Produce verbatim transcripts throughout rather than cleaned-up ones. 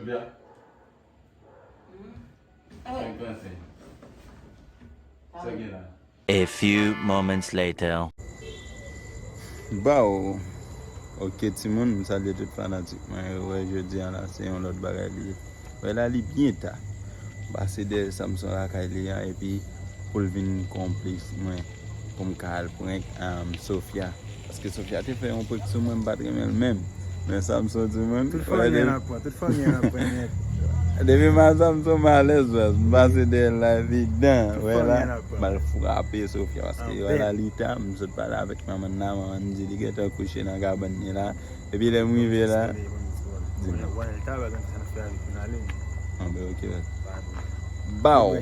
Sa k pase? Sa gen la? A few moments later. Bow. Ok, timoun, m salye tout fanatik mwen yo. Wè, jodi a la, se yon lòt bagay li ye. Wè la, li byen ta. M pase dèyè Samson lakay li a, epi pou l vin konplis mwen, pou m ka al prank, um, Sofia. Paske Sofia te fè yon prank sou mwen, m pa t renmen l menm. Men Samson di mwen, tout fanmi an ap pran, tout fanmi an ap pran nèt. Depi m a Samson, m alèz, baz. M pase dèyè l la, evidan. Wè la, m al frape Sofia, paske wè la, li ta, m sot pale avèk manman nan, manman di li gentan kouche nan kabann li la. Epi lè m rive la, di m. Anben, ok, baz. Bow.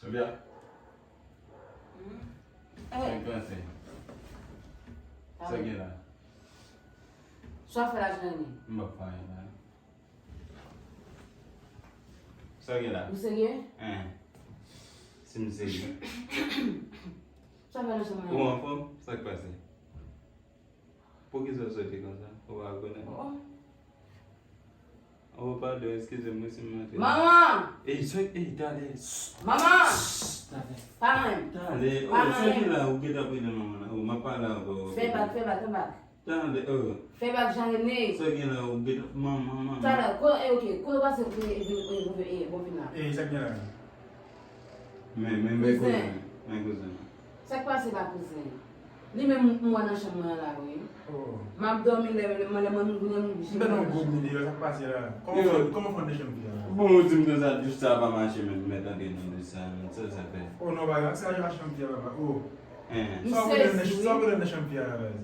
Sofia. Hmm? Sa k pase? Sa gen la? Sa w fè la, Jani? M p ap fè anyen la. Sa gen la? Ou serye? Hein. Si m serye. Sa w fè nan chanm nan? Ou anfòm? Sa k pase? Poukisa w soti konsa? Ou pa rekonèt? Oh, oh. Oh, padon, eskize m wi si m antre. Manman! Ey, sa, ey, talè. Manman! Talè. Pa nan menm. Talè. Oh, sa ki la, ou gentan ap rele manman la. Oh, m ap pale avè w. Fè bak, fè bak, fè bak. Talè, oh. Fè bak, Jean René. Sa gen la, ou gentan, manman, manman. Talè, ko, eh, ok, kote w pase pou vin, vin, vin, vin, vin, vin la? Ey, sa gen la? Men, men, men kouzen, men kouzen. Sa k pase la, kouzen? Li menm m wè nan chanm mwen an la, wi. Oh. M ap dòmi lè, lè, lè mwen, mwen, mwen, mwen, m tande yon gwo bri deyò, sa k pase la? Kòman fè, kòman fè w nan chanm fi a la? Bon, ou di m konsa, douch sa pa mache, men m mèt antre nan douch sa, men sa, sa fè. Oh, non, pa grav, se a chanm fi a, papa. Oh. Hein. Sa w konnen nan, sa w konnen nan chanm fi a la, baz?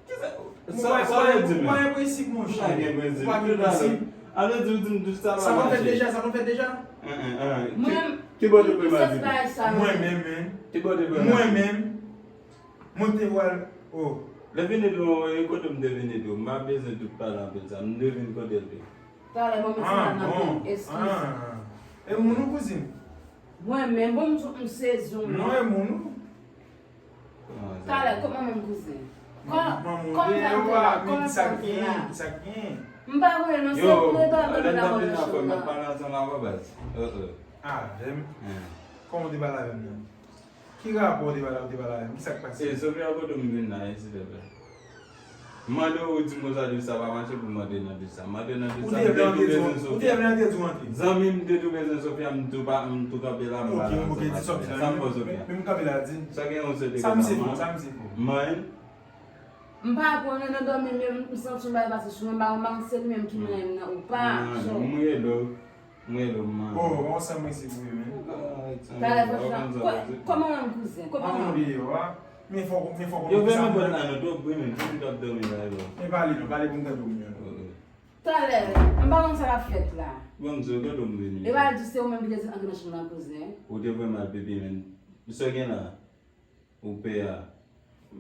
Kisa, sa, sa w vle di menm? Ou pa gen prensip, monchè. Ou pa gen prensip. Ou pa gen prensip. Sa vle di, ou di m douch sa pa mache. Sa konn fèt deja, sa konn fèt deja. Hein, hein, hein. Mwen, ki bò w te pran m al? Mwen menm, men. Ki bò w te pran m al? Mwen menm. Mwen te pral, oh. Lè vini tou, e kote m te vini tou? M pa bezwen tout pale anpil sa. M te vin kote l tou. Talè, mwen mete la nan pil eskiz. Ah, bon. Ah. E moun ou, kouzin? Mwen menm, bon, m sou, m sezi w. Non, e moun ou. Talè, kot manman m, kouzen? Kòman sa te la? Kòman sa te la? Sa gen? M pa konnen non, se pou yo dòmi la mwen nan chanm nan. Yo, lè m t ap vin nan fò, m t ap pale ansanm avè w, baz. Oh, oh. Avè m? Hein. Kòman w te pale avè m nan? Ki rapò w te pale, w te pale avè m? Kisa k pase? E, Sofia, kote m vin la, silvouplè? M mande w, ou di m konsa, douch sa pa mache, pou m antre nan douch sa. M antre nan douch sa, m te tou bezwen Sofia. Ou te vle antre di w antre? Zanmi m, m te tou bezwen Sofia, m tou pa, m tou kanpe la, m pale ansanm avè l. Sa m fè w, Sofia? Men, men m kanpe la, di m. Sa gen yon sou te konsa, man? Sa misye fè w? Sa misye fè w? Man. M pa konnen nan dòmi, men m santi yon bagay pase sou mwen, m pa konn si se li menm ki manyen m nan ou pa. Non, non, m rele w. Mwen, lòm, man. Oh, bon, sa mwen se pou yo, men. Talè, franchman, kòman w menm, kouzen? Kòman w menm? Manman deyò a. Men fòk, men fòk. Yo, fè mwen pran la, non, twòp bri, men. Kouzen k ap dòmi la, yo. Men pale, non, pale pou m tande w, men. Talè, m pa konn sa k ap fèt la. Bon, Dye, gade w m vini. E pa di se ou menm ki te antre nan chanm nan, kouzen. Ou te voye m al pipi, men. Sa w gen la? Ou pè a.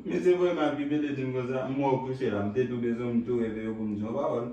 Misye voye m al pipi, li di m konsa, m wè w kouche la, m te tou bezwen w, m tou reveye w pou m di yon pawòl.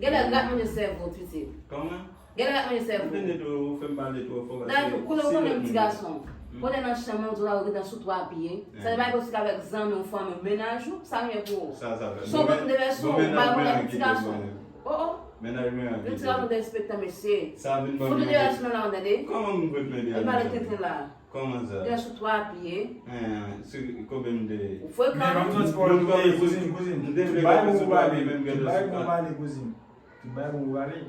Genlè rat manje sèvo w, pitit. Kòman? Genlè rat manje sèvo w. Ou vin tou, ou fè m pale twò fò. Nan, kote w konnen m ti gason. Kote nan chanm nan, ou di w ret sou twa pye. Sa vle di ou avèk zanmi w, fanmi w, mennaj ou, sa gen pou ou. Sa, sa fè. Si w pran de lèson, ou pa konnen ti gason. Oh, oh. Mennaj mwen an kite. Yon ti gason derespektan, mesye. Sa vin ban m yon. Fout de lèson la, ou tande? Kòman m fout mwen de lèson? E pale tenten la. Kòman sa? Te sou twa pye. Hein, se konbyen m te ye? Ou frekan. Men ban m santi pa w, kouzin, kouzin. M te vle gen sou twa pye, menm gen sou kat. Tout bagay pou w pale, kouzin. Tout bagay pou w pale.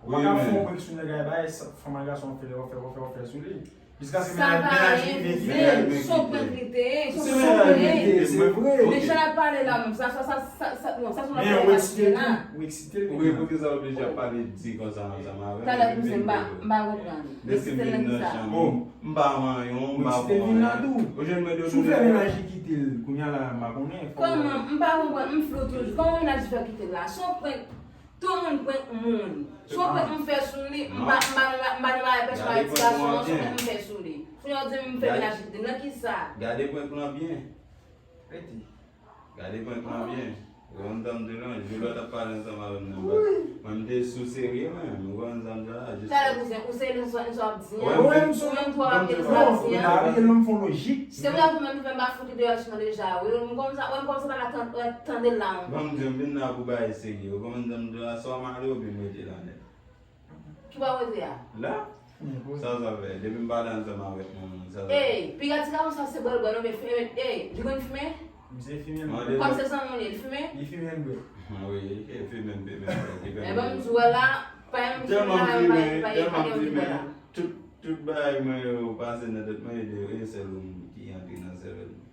Ou pa ka fè yon prank sou nèg la, bay fanm ak gason fè, fè, fè, fè sou li. Jiskaske mennaj, mennaj prive ki fè. Sa pa egziste. Se yon prank li te ye, se yon prank li te ye, se vre. Men jan l ap pale la menm, sa, sa, sa, sa, sa, non, sa se yon lòt bagay la. Ou eksite l, ou eksite l. Wi, poukisa w oblije ap pale di konsa ansanm avè m? Talè kouzen, m pa, m pa konprann. Depi m vin nan chanm, m pa manyen w, m pa bon anyen. Ou jwenn mwen de. Si w fè mennaj li kite l, kounye a la, m pa konnen. Kòman? M pa konprann, m flou toujou. Kòman mennaj li fè kite l la? Se yon prank. Tout moun prank moun. Si w prank m fè sou li, m pa, m pa, m pa, m pa nan bagay pèsonèl ti gason an, si w prank m fè sou li. Kounye a w di m fè mennaj li kite m. Nan kisa? Gade prank lan byen. Rete. Gade prank lan byen. Ou konprann sa m di w lan, Juliette ap pale ansanm avè m nan bak. Mwen, m te sou serye, mwen. Ou konpran sa m di w la? Talè kouzen, ou serye nan sa w ap di an? Ou menm tou w ap ap di an? Nan lari, lòm fon lojik. Se pou sa tou menm ki fè m pa fout li deyò sou nan deja, wi. M kòmanse, wè, m kòmanse pa ka tan-, wè, tande l la ankò. Ban m di w, m vin la pou bagay serye. Ou konprann sa m di w la? Swa m ale oubyen m rete la nèt. Ki bò w rete a? La? Sa sa fè? Depi m pale ansanm avèk moun, sa sa fè? Ey, piga ti gason sa se bwè l bwè non, men fimen, ey, li konn fimen? Misye fimen bwè. Kòm se zanmi w li ye, li fimen? Li fimen bwè. Wi, li fimen, fimen bwè. E ban m di w la, pa yon fimen la, pa yon fimen la. Tout, tout bagay mwen yo pase nan tèt mwen, e de, e sèl ou ki antre nan sèvèl mwen.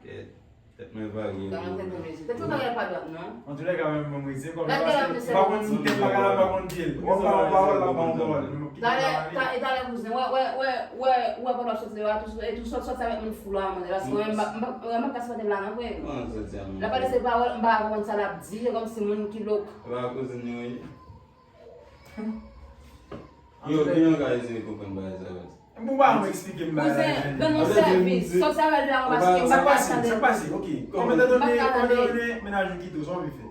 Kèt. Tèt mwen varye. Tèt mwen varye pa dwat, non. Antouka, mwen, mwen, mwen, se kòm m pa konn si tèt pa ka la, m pa konn pye l. Ou pa, ou pa, ou pa, ou pa, ou pa. Talè, ta-, e talè kouzen, wè, wè, wè, wè, wè, pandan w ap soti deyò a, tou, e tou sòt, sòti avèk moun fou la, mwen, paske mwen, m pa, m pa, mwen, m pa ka sipòte l la, non, frè. L ap pale se pawòl, m pa konprann sa l ap di, se kòmsi moun ki lòk. E pa kouzin li, wi. Yo, ki jan w ka eseye konprann bagay sa yo? Bon, ba m eksplike m bagay la. Kouzen, rann mwen sèvis. Sòti avè l deyò paske m pa ka tande. Sa k pase? Sa k pase? Ok. Kòman, etandone, etandone mennaj ou kite w, sa w vle fè?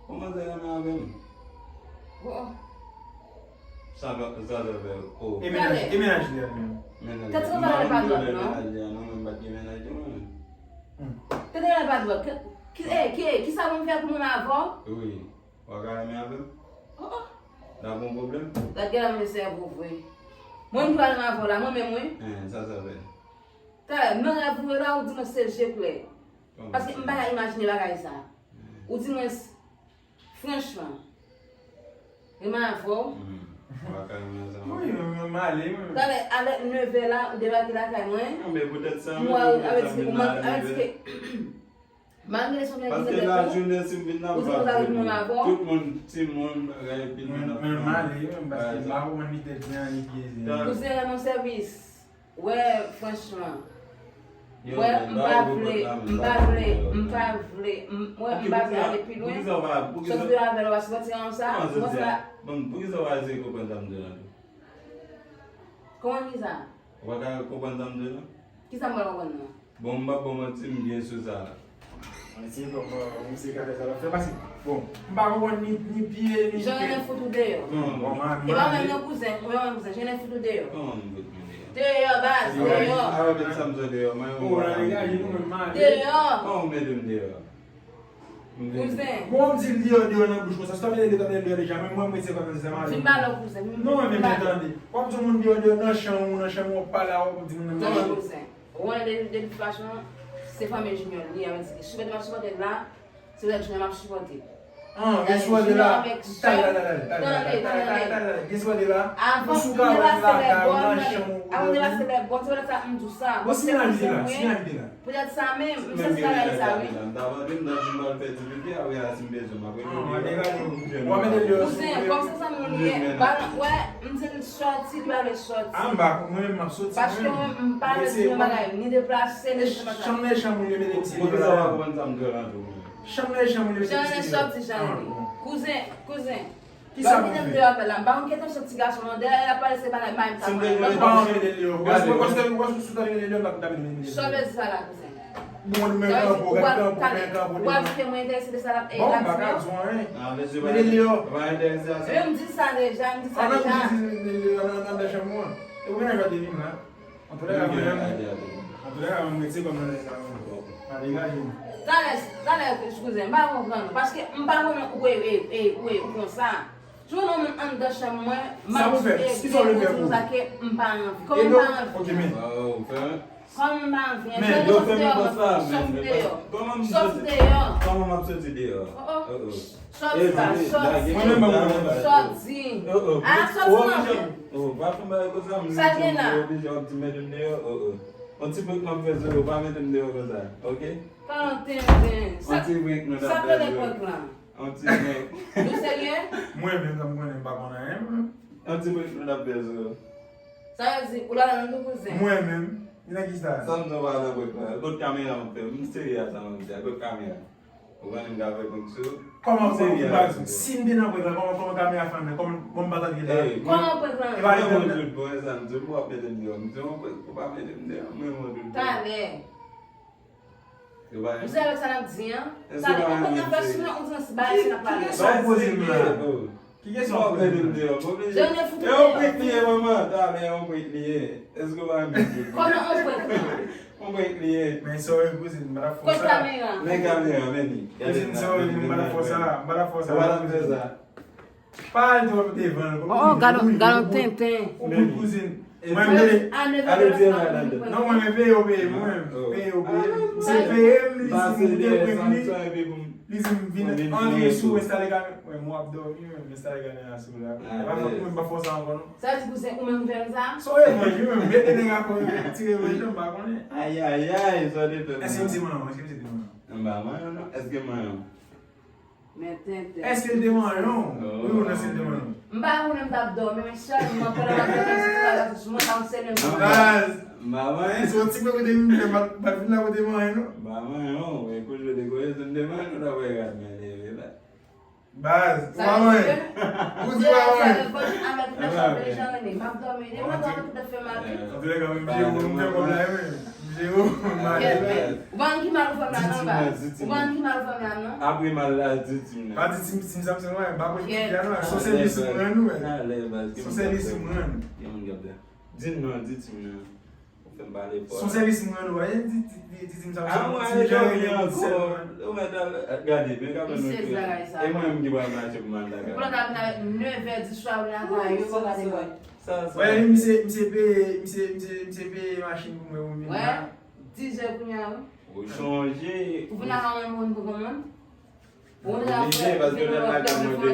Kòman sa rann avè m? Oh, oh. Sa fè, sa fè fè, oh. E mennaj, e mennaj li a menm? Mennaj li. Tèt sa pa la pa dwat, non? Mennaj li a, non, mwen m pa t gen mennaj li, mwen. Tèt sa pa dwat. Ki, ki, eh, ki, ki sa pou m fè pou m renmen avè w? Wi. Ou pa ka renmen avè m? Oh, oh. N ap gen yon pwoblèm? Gad, gad, mwen sèvo vre. Mwen, m pral renmen avè w la, mwen menm, wi. Hein, sa sa fè? Talè, nan rèv ou la, ou di mwen se je plè. Paske m pa ka imajine bagay sa. Ou di mwen, s-, franchman, renmen avè w. Ou pa ka renmen avè m? Wi, mwen, mwen, m ale, mwen. Talè, alè nevè la, ou debake lakay mwen. Non, men poutèt sa, mwen, poutèt sa, mwen, m ale. Malgre se yon nèg ki gen tèt tou, ou di pou ta ret moun avè w. Tout moun, timoun, bagay, epi moun ap pran. Mwen, mwen, mwen, paske m pa konprann li tèt byen, li pye zen. Kouzen, rann mwen sèvis. Wè, franchman. Wè, m pa vle, m pa vle, m pa vle, m, wè, m pa vle ale pi lwen. Sòti deyò avè l, w ap sipòte yon sa, ou konsa. Bon, poukisa w pa eseye konprann sa m di w la tou? Kòman kisa? Ou pa ka konprann sa m di w la? Kisa m pral konprann nan? Bon, m p ap ba w manti, m byen sou sa la. Mwen se kòman misye ka fè sa l ap fè, paske, bon, m pa konprann ni, ni pye, ni tèt. Jan renmen fout ou deyò. Bon, e pa menm non kouzen, ou menm kouzen, jan renmen fout ou deyò. Kòman m fout mwen deyò? Deyò, baz, deyò. Avèk sa m sot deyò, mwen, ou pa ka mete m deyò. Deyò. Kòman w mete m deyò? Kouzen. Bon, w ap di l deyò, deyò nan bouch konsa. Si w ta vin ede, w ta vin deyò deja. Men mwen, mwen, se pa menm sa m ale. Vin pale w, kouzen. Non, men, men, tande. W ap di moun deyò, deyò nan chanm ou, nan chanm ou, w ap pale a, w ap di moun nan chanm. Tande, kouzen. Ou konnen de, de tout fason, se fanmi Junior li, avèk sipòte m ap sipòte l la, se lè Junior m ap sipòte. Ah, gen sipòte la. Tande, tande, tande, tande. Gen sipòte la. Avan, m te pase lè bò, tande. Avan, m te pase lè bò, se pou sa m di w sa. Bon, si mennaj li te la, si mennaj li te la. Poutèt sa menm, m santi bagay sa, wi. M ta mande, m ta di m pral fè ti pipi, apre a, si m bezwen, m ap rele w. Ah, w ap rele l deyò. Kouzen, kòm se zanmi w li ye, ba, wè, m di l sòti, li pa vle sòti. Ah, m pa, mwen menm, m ap sòti, mwen menm. Paske mwen, m pa vle di yon bagay, ni deplase, ni sa. Chanm nan chanm ou li mete m ti. Poukisa w pa konprann sa m di w la tou? Chanm nan chanm ou li mete m ti. Jan l sòti, jan l ye. Kouzen, kouzen. Kisa pou fè? Lè w kite m deyò avè l la, m pa konn ki entansyon ti gason an, dèyè l ap pale se bagay may m ta pale. Ou pa anvi mete l deyò. Ou pa anvi mete l deyò, m ta mete l deyò. Sa w vle di sa la, kouzen? Bon, men kanpo, gad kanpo, men kanpo. Ou ajoute mwen enterese de sa l ap di yo. Bon, m pa ka di w anyen. Men li yo. Mwen m di sa deja, m di sa deja. An nan di, di, di, di, an nan, nan chanm ou an. E ou menm jan de vin la. Antoulèka, mwen menm, antoulèka, mwen mete kòm nan lè sa menm. Pa degaje m. Talè, talè, eskize, m pa konprann ou, paske m pa konnen ou e, e, e, ou e, ou konsa. Si w wè yon moun anndan chanm mwen, m ap di, e, e, ou di konsa ke m pa anvi. Kòman m pa anvi? Kòman m pa anvi? Eske sòti deyò, sòti deyò. Sòti deyò. Kòman m ap sòti deyò? Oh, oh. Sòti la, sòti. Mwen menm, mwen menm. Sòti. Ah, sòti nan men. Oh, pa fè bagay konsa, m oblije ap di mete m deyò. Oh, oh. Yon ti brek m ap fè sou ou, pa mete m deyò konsa, oke? Yon ti brek nou t ap fè sou ou. Yon ti brek. Nou serye? Mwen menm, sa m konnen, m pa konn anyen, mwen. Yon ti brek nou t ap fè sou ou. Sa vle di, ou la nan nou kouzen. Mwen menm, nan ki sa? Sa m di w pa nan brek la. Kot kamera m fè? M serye a sa m ap di a. Kot kamera? Ou konnen m ka fè prank sou ou. Kòman, kòman, kòman, si m te nan prank la, kòman, kòman kamera fè anndan? Kòman, kòman m pa ta gen la? Kòman prank lan? E pa mwen mwen tout bon, e sa m di w, m w ap mete m deyò. M di w, ou pa mete m deyò, mwen mwen tout bon. Talè. Ou pa renmen. M se avèk sa n ap di an. Talè, ou konn nan fè sou mwen, ou di yon ti bagay si n ap pale. Kiyès ou poze m la? Ki kesyon w ap poze m la? Jan de fout. E yon prank li ye, manman. Talè, yon prank li ye. Èske w pa renmen m? Kòman yon prank lan? Yon prank li ye. Men sa w ye kouzin, m pa t ap fè sa. Kot kamera? Men kamera, men li. Kouzin, sa w ye, m pa t ap fè sa, m pa t ap fè sa. Ou pa t ap fè sa. Pa al twòp devan. Oh, gad yon, gad yon tenten. Ou kout kouzin. Mwen, mwen, ale di an la. Non, mwen, men peye w peye, mwen, peye w peye. Se peye m, li di m ou te prank li. Li di m vin antre sou enstale kamera. Mwen, mwen ap dòmi, mwen enstale kamera sou la. E pa fòk mwen pa fè sa ankò non. Sa di kouzen ou menm fè m sa? Sa w revanj wi, mwen mete nèg akò, tire revanj, m pa konnen. Ayayay, sa w te fè m. Èske m se manman? Èske m se te manman? M pa manman non. Èske m manman? Men tenten. Èske l te manman? Wi, ou nan se l te manman. M pa konnen, m t ap dòmi, men sèlman pandan m ap dòmi, m santi bagay sou mwen, sa m sere m. Baz. M pa manyen. Se yon ti pè kote m fè bat, bat vin la kote manyen non. M pa manyen non, men kou jwe de koze, se m te manyen, nou ta wè gad men leve la. Baz, ou pa manyen. Ou di ou pa manyen. Avèk nan chanm de jan li, m ap dòmi, li mwen dòmi poutèt fè mal wi. Antoulèka, m jere w, m fè kòb la wi. M jere w, m ale. Ou pa konn ki mal ou fè m la non, baz. Ou pa konn ki mal ou fè m la non. Apre mal la, di ti m nan. Pa di ti m, ti m sa m se mwen, m pa konn ki fi a non, se yon sèvis mwen nou wè. Se yon sèvis mwen nou. Gen moun k ap di. Di m non, di ti m nan. Ou fè m pale fò. Se yon sèvis mwen nou wè, di, di, di, di ti m sa m se mwen, ti m jere li pou sèl mwen. Ou mèt al gade, men ka ban nou. E mwen menm ki pral mache pou m al lakay. Pou l ta vin avèk nèf è di swa vin lakay yo, pou gade mwen. Wè, misye, misye peye, misye, misye, misye peye machin pou mwen pou m vin la. Wè, dis è kounye a wi. Ou chonje. Ou vin lakay mwen pou konn moun. Ou vin lakay mwen pou konn moun.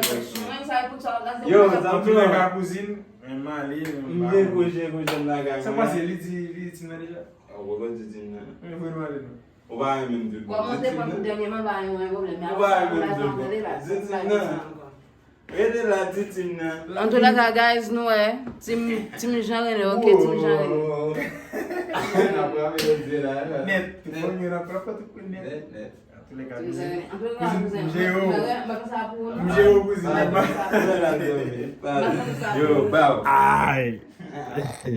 Yo, zanmi, antoulèka kouzin, men m ale, men m pa. M gen kouzin, kouzin lakay mwen. Sa pase, li di, li di ti m nan deja. Ou poko di ti m nan. Men vre m ale non. Ou pa renmen m tout bon. Kòman te pran pou dènyèman, pa gen yon pwoblèm, men apre sa, ou pa janm tande la. Di ti m nan. Rete la, di ti m nan. Antoulèka, guys, nou wè. Ti m, ti m jan rele, oke, ti m jan rele. N ap frape lòt zye la, la. Nèt. Fò nou n ap frape tout kout nèt. Nèt, nèt. Antoulèka, kouzin. Antoulèka, kouzin, m jere w. M jere w, kouzin. Yo, baw. Ay.